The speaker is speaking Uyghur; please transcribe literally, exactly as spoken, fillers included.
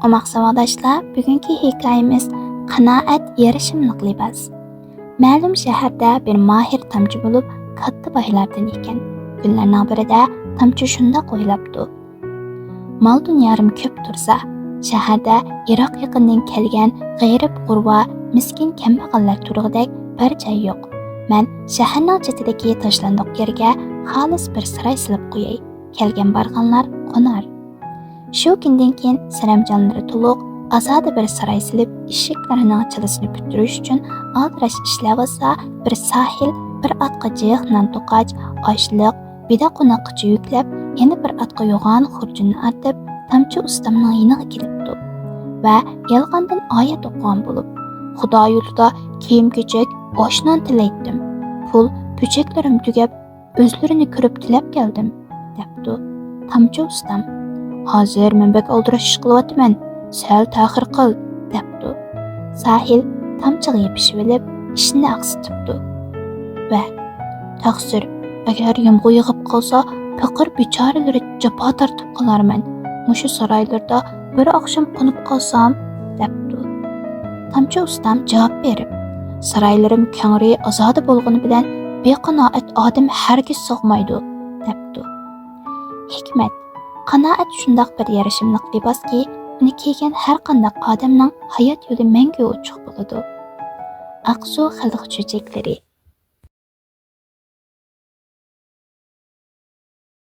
ئوماق ساۋاقداشلار، بۈگۈنكى ھېكايىمىز قانائەت يېرىشىملىق لىباس. مەلۇم شەھەردە بىر ماھىر تامچى بولۇپ، كاتتا بايلاردىن ئىكەن. كۈنلەرنىڭ بىرىدە تامچى شۇنداق ئويلاپتۇ: مال-دۇنيارىم كۆپ تۇرسا، شەھەردە يىراق-يېقىندىن كەلگەن غېرىب-غۇربا، مىسكىن-كەمبەغەللەر تۇرغۇدەك بىر جاي يوق. مەن شەھەرنىڭ چېتىدىكى تاشلاندۇق يەرگە خالىس بىر ساراي سېلىپ قوياي. كەلگەن-بارغانلار قونار. شۇ كۈندىن كېيىن سەرەمجانلىرى تولۇق، ئازادە بىر ساراي سېلىپ، ئىشىكلىرىنىڭ چىلىسىنى پۈتتۈرۈش ئۈچۈن ئالدىراش ئىشلەۋاتسا، بىر ساھىل، بىر ئاتقا جىق نان توقاچ، ئاشلىق، بىدە قوناققىچە يۈكلەپ، يەنە بىر ئاتقا يوغان خۇرجۇننى ئارتىپ، تامچى ئۇستامنىڭ يېنىغا كېلىپتۇ ۋە يالغاندىن ئايەت ئوقۇغان بولۇپ، خۇدا يۇرتىدا كىيىم-كېچەك، ئاش-نان تىلەيتتىم. پۇل، پۈچەكلىرىم تۈگەپ، ئۆزلىرىنى كۆرۈپ تىلەپ كەلدىم، دەپتۇ. تامچى ئۇستام، ھازىر مەن بەك ئالدىراش ئىش قىلىۋاتىمەن، سەل تەخىر قىل، دەپتۇ. ساھىل تامچىغا يېپىشىۋېلىپ، ئىشىنى ئاقسىتىپتۇ. ۋە، تەقسىر، ئەگەر يامغۇر يېغىپ قالسا، پېقىر بىچارىلىرى جاپا تارتىپ قالارمەن. مۇشۇ سارايلىرىدا بىر ئاخشام قونۇپ قالسام، دەپتۇ. تامچى ئۇستام جاۋاب بېرىپ، سارايلىرىم كەڭرى، ئازادە بولغىنى بىلەن، بىقانائەت ئادەم ھەرگىز سىغمايدۇ، دەپتۇ. ھېكمەت، قانائەت شۇنداق بىر يېرىشىملىق لىباسكى، ئۇنى كىيگەن ھەر قانداق ئادەمنىڭ ھايات يولى مەڭگۈ ئوچۇق بولىدۇ. ئاقسۇ خەلق چۆچەكلىرى.